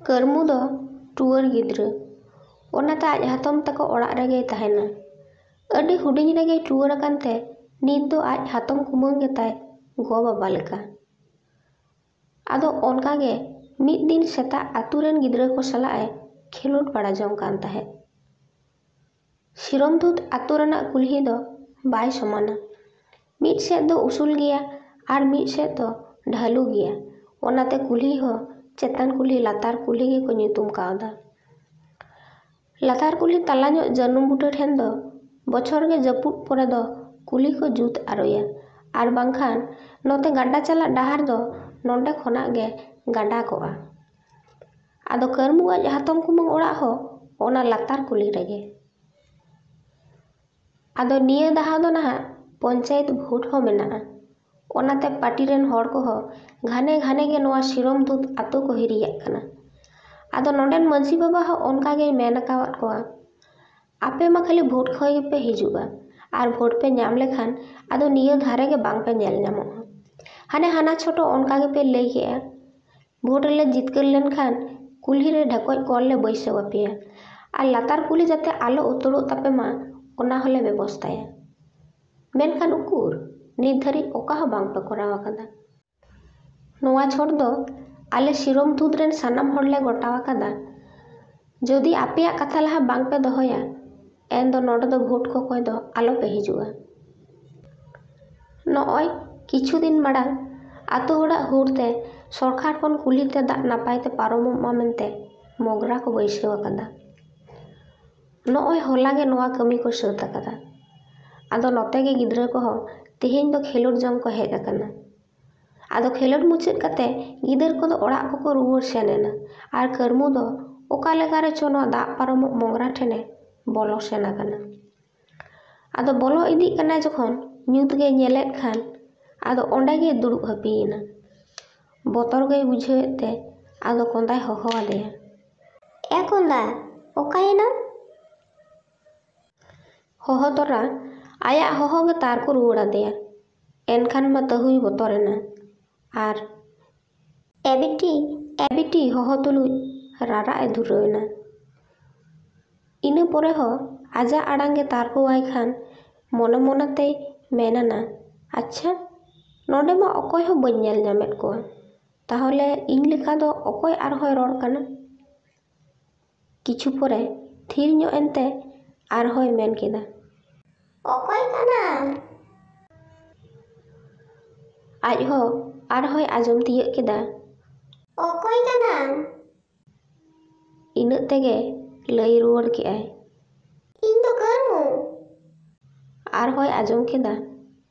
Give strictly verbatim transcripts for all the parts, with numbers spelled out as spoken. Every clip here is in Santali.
ᱠᱟᱹᱨᱢᱩ ᱫᱚ ᱴᱩᱣᱟᱹᱨ ᱜᱤᱫᱽᱨᱟᱹ, ᱚᱱᱟᱛᱮ ᱟᱡ ᱦᱟᱛᱚᱢ ᱛᱟᱠᱚ ᱚᱲᱟᱜ ᱨᱮᱜᱮᱭ ᱛᱟᱦᱮᱱᱟ᱾ ᱟᱹᱰᱤ ᱦᱩᱰᱤᱧ ᱨᱮᱜᱮᱭ ᱴᱩᱣᱟᱹᱨ ᱟᱠᱟᱱ ᱛᱮ ᱱᱤᱛ ᱫᱚ ᱟᱡ ᱦᱟᱛᱚᱢ ᱠᱩᱢᱟᱹᱝ ᱜᱮᱛᱟᱭ ᱜᱚ ᱵᱟᱵᱟ ᱞᱮᱠᱟ᱾ ᱟᱫᱚ ᱚᱱᱠᱟ ᱜᱮ ᱢᱤᱫ ᱫᱤᱱ ᱥᱮᱛᱟᱜ ᱟᱛᱳ ᱨᱮᱱ ᱜᱤᱫᱽᱨᱟᱹ ᱠᱚ ᱥᱟᱞᱟᱜ ᱮ ᱠᱷᱮᱞᱳᱰ ᱵᱟᱲᱟ ᱡᱚᱝ ᱠᱟᱱ ᱛᱟᱦᱮᱸᱫ᱾ ᱥᱤᱨᱚᱢ ᱫᱷᱩᱛ ᱟᱛᱳ ᱨᱮᱱᱟᱜ ᱠᱩᱞᱦᱤ ᱫᱚ ᱵᱟᱭ ᱥᱚᱢᱟᱱᱟ᱾ ᱢᱤᱫ ᱥᱮᱫ ᱫᱚ ᱩᱥᱩᱞ ᱜᱮᱭᱟ ᱟᱨ ᱢᱤᱫ ᱥᱮᱫ ᱫᱚ ᱰᱷᱟᱹᱞᱩ ᱜᱮᱭᱟ᱾ ᱚᱱᱟᱛᱮ ᱠᱩᱞᱦᱤ ᱦᱚᱸ ᱪᱮᱛᱟᱱ ᱠᱩᱞᱦᱤ ᱞᱟᱛᱟᱨ ᱠᱩᱞᱦᱤ ᱜᱮᱠᱚ ᱧᱩᱛᱩᱢ ᱠᱟᱣᱫᱟ᱾ ᱞᱟᱛᱟᱨ ᱠᱩᱞᱦᱤ ᱛᱟᱞᱟ ᱧᱚᱜ ᱡᱟᱹᱱᱩᱢ ᱵᱩᱴᱟᱹ ᱴᱷᱮᱱ ᱫᱚ ᱵᱚᱪᱷᱚᱨ ᱜᱮ ᱡᱟᱹᱯᱩᱫ ᱯᱚᱨᱮ ᱫᱚ ᱠᱩᱞᱦᱤ ᱠᱚ ᱡᱩᱛ ᱟᱨᱚᱭᱟ, ᱟᱨ ᱵᱟᱝᱠᱷᱟᱱ ᱱᱚᱛᱮ ᱜᱟᱰᱟ ᱪᱟᱞᱟᱜ ᱰᱟᱦᱟᱨ ᱫᱚ ᱱᱚᱸᱰᱮ ᱠᱷᱚᱱᱟᱜ ᱜᱮ ᱜᱟᱰᱟ ᱠᱚᱜᱼᱟ᱾ ᱟᱫᱚ ᱠᱟᱹᱨᱢᱩ ᱟᱡ ᱦᱟᱛᱚᱢ ᱠᱩᱢᱟᱹᱝ ᱚᱲᱟᱜ ᱦᱚᱸ ᱚᱱᱟ ᱞᱟᱛᱟᱨ ᱠᱩᱞᱦᱤ ᱨᱮᱜᱮ᱾ ᱟᱫᱚ ᱱᱤᱭᱟᱹ ᱫᱟᱦᱟ ᱫᱚ ᱱᱟᱦᱟᱜ ᱯᱚᱧᱪᱟᱭᱮᱛ ᱵᱷᱳᱴ ᱦᱚᱸ ᱢᱮᱱᱟᱜᱼᱟ, ᱚᱱᱟᱛᱮ ᱯᱟᱨᱴᱤ ᱨᱮᱱ ᱦᱚᱲ ᱠᱚᱦᱚᱸ ᱜᱷᱟᱱᱮ ᱜᱷᱟᱱᱮ ᱜᱮ ᱱᱚᱣᱟ ᱥᱤᱨᱚᱢ ᱫᱷᱩᱛ ᱟᱛᱳ ᱠᱚ ᱦᱤᱨᱤᱭᱟᱜ ᱠᱟᱱᱟ᱾ ᱟᱫᱚ ᱱᱚᱰᱮᱱ ᱢᱟᱹᱡᱷᱤ ᱵᱟᱵᱟ ᱦᱚᱸ ᱚᱱᱠᱟ ᱜᱮᱭ ᱢᱮᱱ ᱟᱠᱟᱣᱟᱫ ᱠᱚᱣᱟ, ᱟᱯᱮ ᱢᱟ ᱠᱷᱟᱹᱞᱤ ᱵᱷᱳᱴ ᱠᱷᱚᱭ ᱜᱮᱯᱮ ᱦᱤᱡᱩᱜᱼᱟ, ᱟᱨ ᱵᱷᱳᱴ ᱯᱮ ᱧᱟᱢ ᱞᱮᱠᱷᱟᱱ ᱟᱫᱚ ᱱᱤᱭᱟᱹ ᱫᱷᱟᱨᱮ ᱜᱮ ᱵᱟᱝ ᱯᱮ ᱧᱮᱞ ᱧᱟᱢᱚᱜᱼᱟ᱾ ᱦᱟᱱᱮ ᱦᱟᱱᱟ ᱪᱷᱚᱴᱚ ᱚᱱᱠᱟ ᱜᱮᱯᱮ ᱞᱟᱹᱭ ᱠᱮᱜᱼᱟ, ᱵᱷᱳᱴ ᱨᱮᱞᱮ ᱡᱤᱛᱠᱟᱹᱨ ᱞᱮᱱᱠᱷᱟᱱ ᱠᱩᱞᱦᱤ ᱨᱮ ᱰᱷᱮᱠᱚᱡ ᱠᱚᱞ ᱞᱮ ᱵᱟᱹᱭᱥᱟᱹᱣ ᱟᱯᱮᱭᱟ, ᱟᱨ ᱞᱟᱛᱟᱨ ᱠᱩᱞᱦᱤ ᱡᱟᱛᱮ ᱟᱞᱚ ᱩᱛᱟᱹᱨᱚᱜ ᱛᱟᱯᱮ ᱢᱟ, ᱚᱱᱟ ᱦᱚᱸᱞᱮ ᱵᱮᱵᱚᱥᱛᱟᱭᱟ᱾ ᱢᱮᱱᱠᱷᱟᱱ ᱩᱠᱩᱨ, ᱱᱤᱛ ᱫᱷᱟᱹᱨᱤᱡ ᱚᱠᱟ ᱦᱚᱸ ᱵᱟᱝ ᱯᱮ ᱠᱚᱨᱟᱣ ᱟᱠᱟᱫᱟ᱾ ᱱᱚᱣᱟ ᱪᱷᱚᱴ ᱫᱚ ᱟᱞᱮ ᱥᱤᱨᱚᱢ ᱫᱷᱩᱛ ᱨᱮᱱ ᱥᱟᱱᱟᱢ ᱦᱚᱲ ᱞᱮ ᱜᱚᱴᱟ ᱟᱠᱟᱫᱟ, ᱡᱩᱫᱤ ᱟᱯᱮᱭᱟᱜ ᱠᱟᱛᱷᱟ ᱞᱟᱦᱟ ᱵᱟᱝ ᱯᱮ ᱫᱚᱦᱚᱭᱟ, ᱮᱱ ᱫᱚ ᱱᱚᱰᱮ ᱫᱚ ᱵᱷᱳᱴ ᱠᱚᱠᱚᱭ ᱫᱚ ᱟᱞᱚ ᱯᱮ ᱦᱤᱡᱩᱜᱼᱟ᱾ ᱱᱚᱜᱼᱚᱭ ᱠᱤᱪᱷᱩ ᱫᱤᱱ ᱢᱟᱲᱟᱝ ᱟᱛᱳ ᱦᱚᱲᱟᱜ ᱦᱩᱨ ᱛᱮ ᱥᱚᱨᱠᱟᱨ ᱠᱷᱚᱱ ᱠᱩᱞᱦᱤ ᱛᱮ ᱫᱟᱜ ᱱᱟᱯᱟᱭ ᱛᱮ ᱯᱟᱨᱚᱢᱚᱜ ᱢᱟ ᱢᱮᱱᱛᱮ ᱢᱚᱜᱽᱨᱟ ᱠᱚ ᱵᱟᱹᱭᱥᱟᱹᱣ ᱟᱠᱟᱫᱟ᱾ ᱱᱚᱜᱼᱚᱭ ᱦᱚᱞᱟ ᱜᱮ ᱱᱚᱣᱟ ᱠᱟᱹᱢᱤ ᱠᱚ ᱥᱟᱹᱛ ᱟᱠᱟᱫᱟ᱾ ᱟᱫᱚ ᱱᱚᱛᱮ ᱜᱮ ᱜᱤᱫᱽᱨᱟᱹ ᱠᱚᱦᱚᱸ ᱛᱮᱦᱮᱧ ᱫᱚ ᱠᱷᱮᱞᱳᱰ ᱡᱚᱝ ᱠᱚ ᱦᱮᱡ ᱟᱠᱟᱱᱟ᱾ ᱟᱫᱚ ᱠᱷᱮᱞᱳᱰ ᱢᱩᱪᱟᱹᱫ ᱠᱟᱛᱮ ᱜᱤᱫᱟᱹᱨ ᱠᱚᱫᱚ ᱚᱲᱟᱜ ᱠᱚᱠᱚ ᱨᱩᱣᱟᱹᱲ ᱥᱮᱱ ᱮᱱᱟ, ᱟᱨ ᱠᱟᱹᱨᱢᱩ ᱫᱚ ᱚᱠᱟ ᱞᱮᱠᱟ ᱨᱮᱪᱚ ᱱᱚᱣᱟ ᱫᱟᱜ ᱯᱟᱨᱚᱢᱚᱜ ᱢᱚᱜᱽᱨᱟ ᱴᱷᱮᱱᱮ ᱵᱚᱞᱚ ᱥᱮᱱ ᱟᱠᱟᱱᱟ᱾ ᱟᱫᱚ ᱵᱚᱞᱚ ᱤᱫᱤᱜ ᱠᱟᱱᱟᱭ ᱡᱚᱠᱷᱚᱱ, ᱧᱩᱛ ᱜᱮ ᱧᱮᱞᱮᱫ ᱠᱷᱟᱱ, ᱟᱫᱚ ᱚᱸᱰᱮ ᱜᱮ ᱫᱩᱲᱩᱵ ᱦᱟᱹᱯᱤᱭᱮᱱᱟ᱾ ᱵᱚᱛᱚᱨ ᱜᱮᱭ ᱵᱩᱡᱷᱟᱹᱣᱮᱫ ᱛᱮ ᱟᱫᱚ ᱠᱚᱸᱫᱟᱭ ᱦᱚᱦᱚ ᱟᱫᱮᱭᱟ, "ᱮ ᱠᱚᱸᱫᱟ, ᱚᱠᱟᱭᱮᱱᱟᱢ?" ᱦᱚᱦᱚ ᱛᱚᱨᱟ ᱟᱭᱟᱜ ᱦᱚᱦᱚ ᱜᱮ ᱛᱟᱨ ᱠᱚ ᱨᱩᱣᱟᱹᱲ ᱟᱫᱮᱭᱟ᱾ ᱮᱱᱠᱷᱟᱱ ᱢᱟ ᱛᱟᱹᱦᱩᱭ ᱵᱚᱛᱚᱨᱮᱱᱟ ᱟᱨ "ᱮ ᱵᱤᱴᱤ, ᱮ ᱵᱤᱴᱤ" ᱦᱚᱦᱚ ᱛᱩᱞᱩᱡ ᱨᱟᱨᱟᱜ ᱮ ᱫᱷᱩᱨᱟᱹᱣ ᱮᱱᱟ᱾ ᱤᱱᱟᱹ ᱯᱚᱨᱮ ᱦᱚᱸ ᱟᱡᱟᱜ ᱟᱲᱟᱝ ᱜᱮ ᱛᱟᱨᱠᱚᱣᱟᱭ ᱠᱷᱟᱱ ᱢᱚᱱᱮ ᱢᱚᱱᱮ ᱛᱮᱭ ᱢᱮᱱ ᱟᱱᱟ, "ᱟᱪᱪᱷᱟ, ᱱᱚᱰᱮ ᱢᱟ ᱚᱠᱚᱭ ᱦᱚᱸ ᱵᱟᱹᱧ ᱧᱮᱞ ᱧᱟᱢᱮᱫ ᱠᱚᱣᱟ, ᱛᱟᱦᱚᱞᱮ ᱤᱧ ᱞᱮᱠᱟ ᱫᱚ ᱚᱠᱚᱭ ᱟᱨᱦᱚᱸᱭ ᱨᱚᱲ ᱠᱟᱱᱟ?" ᱠᱤᱪᱷᱩ ᱯᱚᱨᱮ ᱛᱷᱤᱨ ᱧᱚᱜ ᱮᱱᱛᱮ ᱟᱨᱦᱚᱸᱭ ᱢᱮᱱ ᱠᱮᱫᱟ, "ᱚᱠᱚᱭ ᱠᱟᱱᱟᱢ?" ᱟᱡ ᱦᱚᱸ ᱟᱨᱦᱚᱸᱭ ᱟᱸᱡᱚᱢ ᱛᱤᱭᱟᱹᱜ ᱠᱮᱫᱟ, "ᱚᱠᱚᱭ ᱠᱟᱱᱟᱢ?" ᱤᱱᱟᱹᱜ ᱛᱮᱜᱮ ᱞᱟᱹᱭ ᱨᱩᱣᱟᱹᱲ ᱠᱮᱜᱼᱟᱭ, "ᱤᱧ ᱫᱚ ᱠᱟᱹᱨᱢᱩ᱾" ᱟᱨᱦᱚᱸᱭ ᱟᱸᱡᱚᱢ ᱠᱮᱫᱟ,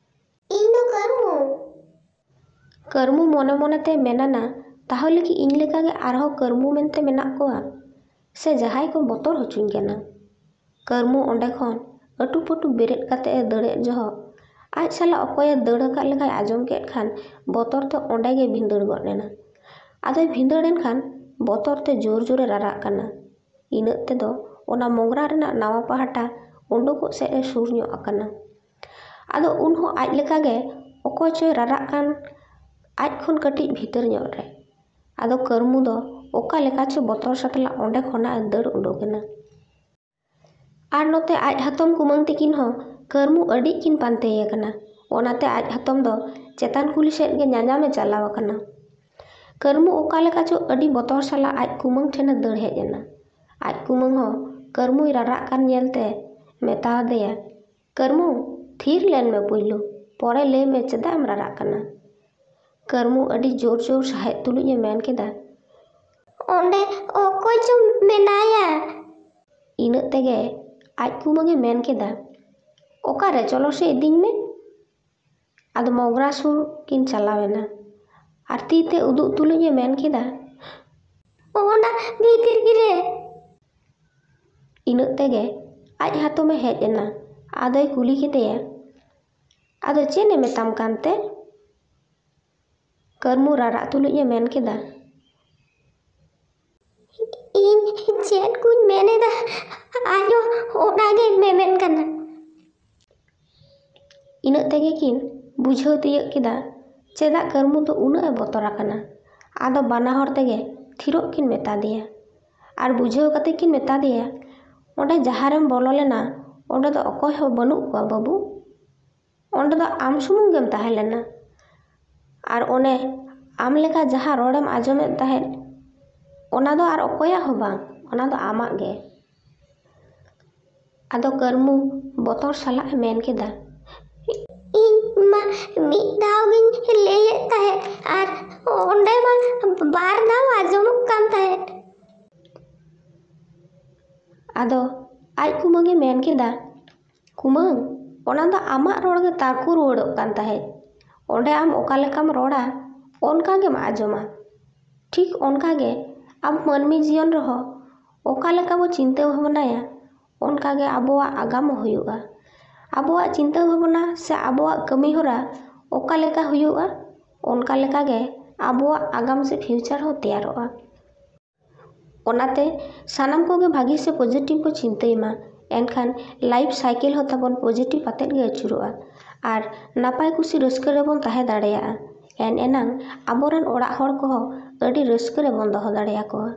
"ᱤᱧ ᱫᱚ ᱠᱟᱹᱨᱢᱩ᱾" ᱠᱟᱹᱨᱢᱩ ᱢᱚᱱᱮ ᱢᱚᱱᱮᱛᱮ ᱢᱮᱱᱟᱱᱟ, "ᱛᱟᱦᱚᱞᱮ ᱠᱤ ᱤᱧ ᱞᱮᱠᱟᱜᱮ ᱟᱨᱦᱚᱸ ᱠᱟᱹᱨᱢᱩ ᱢᱮᱱᱛᱮ ᱢᱮᱱᱟᱜ ᱠᱚᱣᱟ? ᱥᱮ ᱡᱟᱦᱟᱸᱭ ᱠᱚ ᱵᱚᱛᱚᱨ ᱦᱚᱪᱚᱧ ᱠᱟᱱᱟ?" ᱠᱟᱹᱨᱢᱩ ᱚᱸᱰᱮ ᱠᱷᱚᱱ ᱟᱹᱴᱩ ᱯᱟᱹᱴᱩ ᱵᱮᱨᱮᱫ ᱠᱟᱛᱮ ᱮ ᱫᱟᱹᱲᱮᱫ ᱡᱚᱦᱚᱜ, ᱟᱡ ᱥᱟᱞᱟᱜ ᱚᱠᱚᱭᱮ ᱫᱟᱹᱲ ᱟᱠᱟᱫ ᱞᱮᱠᱟᱭ ᱟᱸᱡᱚᱢ ᱠᱮᱫ ᱠᱷᱟᱱ ᱵᱚᱛᱚᱨ ᱛᱮ ᱚᱸᱰᱮ ᱜᱮ ᱵᱷᱤᱸᱫᱟᱹᱲ ᱜᱚᱫ ᱮᱱᱟ᱾ ᱟᱫᱚᱭ ᱵᱷᱤᱸᱫᱟᱹᱲ ᱮᱱ ᱠᱷᱟᱱ ᱵᱚᱛᱚᱨ ᱛᱮ ᱡᱳᱨ ᱡᱳᱨᱮ ᱨᱟᱨᱟᱜ ᱠᱟᱱᱟ᱾ ᱤᱱᱟᱹᱜ ᱛᱮᱫᱚ ᱚᱱᱟ ᱢᱚᱜᱽᱨᱟ ᱨᱮᱱᱟᱜ ᱱᱟᱣᱟ ᱯᱟᱦᱴᱟ ᱩᱰᱩᱠᱚᱜ ᱥᱮᱫ ᱮ ᱥᱩᱨ ᱧᱚᱜ ᱟᱠᱟᱱᱟ᱾ ᱟᱫᱚ ᱩᱱ ᱦᱚᱸ ᱟᱡ ᱞᱮᱠᱟᱜᱮ ᱚᱠᱚᱭ ᱪᱚᱭ ᱨᱟᱨᱟᱜ ᱠᱟᱱ ᱟᱡ ᱠᱷᱚᱱ ᱠᱟᱹᱴᱤᱡ ᱵᱷᱤᱛᱟᱹᱨ ᱧᱚᱜ ᱨᱮ᱾ ᱟᱫᱚ ᱠᱟᱹᱨᱢᱩ ᱫᱚ ᱚᱠᱟ ᱞᱮᱠᱟ ᱪᱚ ᱵᱚᱛᱚᱨ ᱥᱟᱛᱞᱟᱜ ᱚᱸᱰᱮ ᱠᱷᱚᱱᱟᱜ ᱮ ᱫᱟᱹᱲ ᱩᱰᱩᱠ ᱮᱱᱟ᱾ ᱟᱨ ᱱᱚᱛᱮ ᱟᱡ ᱦᱟᱛᱚᱢ ᱠᱩᱢᱟᱹᱝ ᱛᱤᱠᱤᱱ ᱦᱚᱸ ᱠᱟᱹᱨᱢᱩ ᱟᱹᱰᱤ ᱠᱤᱱ ᱯᱟᱱᱛᱮᱭᱮ ᱠᱟᱱᱟ᱾ ᱚᱱᱟᱛᱮ ᱟᱡ ᱦᱟᱛᱚᱢ ᱫᱚ ᱪᱮᱛᱟᱱ ᱠᱩᱞᱦᱤ ᱥᱮᱫ ᱜᱮ ᱧᱟᱧᱟᱢᱮ ᱪᱟᱞᱟᱣ ᱟᱠᱟᱱᱟ᱾ ᱠᱟᱹᱨᱢᱩ ᱚᱠᱟ ᱞᱮᱠᱟ ᱪᱚ ᱟᱹᱰᱤ ᱵᱚᱛᱚᱨ ᱥᱟᱞᱟᱜ ᱟᱡ ᱠᱩᱢᱟᱹᱝ ᱴᱷᱮᱱᱮ ᱫᱟᱹᱲ ᱦᱮᱡ ᱮᱱᱟ᱾ ᱟᱡ ᱠᱩᱢᱟᱹᱝ ᱦᱚᱸ ᱠᱟᱹᱨᱢᱩᱭ ᱨᱟᱨᱟᱜ ᱠᱟᱱ ᱧᱮᱞᱛᱮ ᱢᱮᱛᱟ ᱟᱫᱮᱭᱟ, "ᱠᱟᱹᱨᱢᱩ, ᱛᱷᱤᱨ ᱞᱮᱱ ᱢᱮ ᱯᱩᱭᱞᱩ, ᱯᱚᱨᱮ ᱞᱟᱹᱭ ᱢᱮ ᱪᱮᱫᱟᱜ ᱮᱢ ᱨᱟᱨᱟᱜ ᱠᱟᱱᱟ?" ᱠᱟᱹᱨᱢᱩ ᱟᱹᱰᱤ ᱡᱳᱨ ᱡᱳᱨ ᱥᱟᱦᱮᱫ ᱛᱩᱞᱩᱡ ᱮ ᱢᱮᱱ ᱠᱮᱫᱟ, "ᱚᱸᱰᱮ ᱚᱠᱚᱭ ᱪᱚ ᱢᱮᱱᱟᱭᱟ!" ᱤᱱᱟᱹᱜ ᱛᱮᱜᱮ ᱟᱡ ᱠᱩᱢᱟᱹᱝ ᱮ ᱢᱮᱱ ᱠᱮᱫᱟ, "ᱚᱠᱟᱨᱮ? ᱪᱚᱞᱚ ᱥᱮ ᱤᱫᱤᱧ ᱢᱮ᱾" ᱟᱫᱚ ᱢᱚᱜᱽᱨᱟ ᱥᱩᱨ ᱠᱤᱱ ᱪᱟᱞᱟᱣ ᱮᱱᱟ ᱟᱨ ᱛᱤ ᱛᱮ ᱩᱫᱩᱜ ᱛᱩᱞᱩᱡ ᱮ ᱢᱮᱱ ᱠᱮᱫᱟ, "ᱚᱱᱟ ᱵᱷᱤᱛᱤᱨ ᱜᱮᱨᱮ!" ᱤᱱᱟᱹᱜ ᱛᱮᱜᱮ ᱟᱡ ᱦᱟᱛᱚᱢᱮ ᱦᱮᱡ ᱮᱱᱟ᱾ ᱟᱫᱚᱭ ᱠᱩᱞᱤ ᱠᱮᱫᱮᱭᱟ, "ᱟᱫᱚ ᱪᱮᱫ ᱮ ᱢᱮᱛᱟᱢ ᱠᱟᱱᱛᱮ?" ᱠᱟᱹᱨᱢᱩ ᱨᱟᱨᱟᱜ ᱛᱩᱞᱩᱡ ᱮ ᱢᱮᱱ ᱠᱮᱫᱟ, "ᱤᱧ ᱪᱮᱫ ᱠᱚᱧ ᱢᱮᱱ ᱮᱫᱟ, ᱟᱡ ᱦᱚᱸ ᱚᱱᱟᱜᱮ ᱢᱮᱢᱮᱱ ᱠᱟᱱᱟ᱾" ᱤᱱᱟᱹᱜ ᱛᱮᱜᱮ ᱠᱤᱱ ᱵᱩᱡᱷᱟᱹᱣ ᱛᱤᱭᱟᱹᱜ ᱠᱮᱫᱟ ᱪᱮᱫᱟᱜ ᱠᱟᱹᱨᱢᱩ ᱫᱚ ᱩᱱᱟᱹᱜ ᱮ ᱵᱚᱛᱚᱨ ᱟᱠᱟᱱᱟ᱾ ᱟᱫᱚ ᱵᱟᱱᱟ ᱦᱚᱲ ᱛᱮᱜᱮ ᱛᱷᱤᱨᱚᱜ ᱠᱤᱱ ᱢᱮᱛᱟ ᱫᱮᱭᱟ᱾ ᱟᱨ ᱵᱩᱡᱷᱟᱹᱣ ᱠᱟᱛᱮ ᱠᱤᱱ ᱢᱮᱛᱟ ᱫᱮᱭᱟ, "ᱚᱸᱰᱮ ᱡᱟᱦᱟᱸ ᱨᱮᱢ ᱵᱚᱞᱚ ᱞᱮᱱᱟ, ᱚᱸᱰᱮ ᱫᱚ ᱚᱠᱚᱭ ᱦᱚᱸ ᱵᱟᱹᱱᱩᱜ ᱠᱚᱣᱟ ᱵᱟᱹᱵᱩ, ᱚᱸᱰᱮ ᱫᱚ ᱟᱢ ᱥᱩᱢᱩᱝ ᱜᱮᱢ ᱛᱟᱦᱮᱸ ᱞᱮᱱᱟ᱾ ᱟᱨ ᱚᱱᱮ ᱟᱢ ᱞᱮᱠᱟ ᱡᱟᱦᱟᱸ ᱨᱚᱲᱮᱢ ᱟᱸᱡᱚᱢᱮᱫ ᱛᱟᱦᱮᱸᱫ, ᱚᱱᱟ ᱫᱚ ᱟᱨ ᱚᱠᱚᱭᱟᱜ ᱦᱚᱸ ᱵᱟᱝ, ᱚᱱᱟ ᱫᱚ ᱟᱢᱟᱜ ᱜᱮ᱾" ᱟᱫᱚ ᱠᱟᱹᱨᱢᱩ ᱵᱚᱛᱚᱨ ᱥᱟᱞᱟᱜ ᱮ ᱢᱮᱱ ᱠᱮᱫᱟ, "ᱤᱧ ᱢᱟ ᱢᱤᱫ ᱫᱷᱟᱣ ᱜᱤᱧ ᱞᱟᱹᱭᱮᱫ ᱛᱟᱦᱮᱸᱫ, ᱟᱨ ᱚᱸᱰᱮ ᱢᱟ ᱵᱟᱨ ᱫᱷᱟᱣ ᱟᱸᱡᱚᱢᱚᱜ ᱠᱟᱱ ᱛᱟᱦᱮᱸᱫ᱾" ᱟᱫᱚ ᱟᱡ ᱠᱩᱢᱟᱹᱝ ᱮ ᱢᱮᱱ ᱠᱮᱫᱟ, "ᱠᱩᱢᱟᱹᱝ, ᱚᱱᱟ ᱫᱚ ᱟᱢᱟᱜ ᱨᱚᱲ ᱜᱮ ᱛᱟᱨᱠᱚ ᱨᱩᱣᱟᱹᱲᱚᱜ ᱠᱟᱱ ᱛᱟᱦᱮᱸᱫ᱾ ᱚᱸᱰᱮ ᱟᱢ ᱚᱠᱟ ᱞᱮᱠᱟᱢ ᱨᱚᱲᱟ, ᱚᱱᱠᱟ ᱜᱮᱢ ᱟᱸᱡᱚᱢᱟ᱾ ᱴᱷᱤᱠ ᱚᱱᱠᱟ ᱜᱮ ᱟᱵᱚ ᱢᱟᱹᱱᱢᱤ ᱡᱤᱭᱚᱱ ᱨᱮᱦᱚᱸ ᱚᱠᱟ ᱞᱮᱠᱟ ᱵᱚ ᱪᱤᱱᱛᱟᱹ ᱵᱷᱟᱵᱽᱱᱟᱭᱟ, ᱚᱱᱠᱟ ᱜᱮ ᱟᱵᱚᱣᱟᱜ ᱟᱜᱟᱢ ᱦᱚᱸ ᱦᱩᱭᱩᱜᱼᱟ᱾ ᱟᱵᱚᱣᱟᱜ ᱪᱤᱱᱛᱟᱹ ᱵᱷᱟᱵᱽᱱᱟ ᱥᱮ ᱟᱵᱚᱣᱟᱜ ᱠᱟᱹᱢᱤ ᱦᱚᱨᱟ ᱚᱠᱟ ᱞᱮᱠᱟ ᱦᱩᱭᱩᱜᱼᱟ, ᱚᱱᱠᱟ ᱞᱮᱠᱟ ᱜᱮ ᱟᱵᱚᱣᱟᱜ ᱟᱜᱟᱢ ᱥᱮ future ᱦᱚᱸ ᱛᱮᱭᱟᱨᱚᱜᱼᱟ᱾ ᱚᱱᱟᱛᱮ ᱥᱟᱱᱟᱢ ᱠᱚᱜᱮ ᱵᱷᱟᱹᱜᱤ ᱥᱮ positive ᱠᱚ ᱪᱤᱱᱛᱟᱹᱭ ᱢᱟ, ᱮᱱᱠᱷᱟᱱ life cycle ᱦᱚᱸ ᱛᱟᱵᱚᱱ positive ᱟᱛᱮᱫ ᱜᱮ ᱟᱹᱪᱩᱨᱚᱜᱼᱟ᱾ ᱟᱨ ᱱᱟᱯᱟᱭ ᱠᱩᱥᱤ ᱨᱟᱹᱥᱠᱟᱹ ᱨᱮᱵᱚᱱ ᱛᱟᱦᱮᱸ ᱫᱟᱲᱮᱭᱟᱜᱼᱟ, ᱮᱱ ᱮᱱᱟᱝ ᱟᱵᱚᱨᱮᱱ ᱚᱲᱟᱜ ᱦᱚᱲ ᱠᱚᱦᱚᱸ ᱟᱹᱰᱤ ᱨᱟᱹᱥᱠᱟᱹ ᱨᱮᱵᱚᱱ ᱫᱚᱦᱚ ᱫᱟᱲᱮᱭᱟᱠᱚᱣᱟ᱾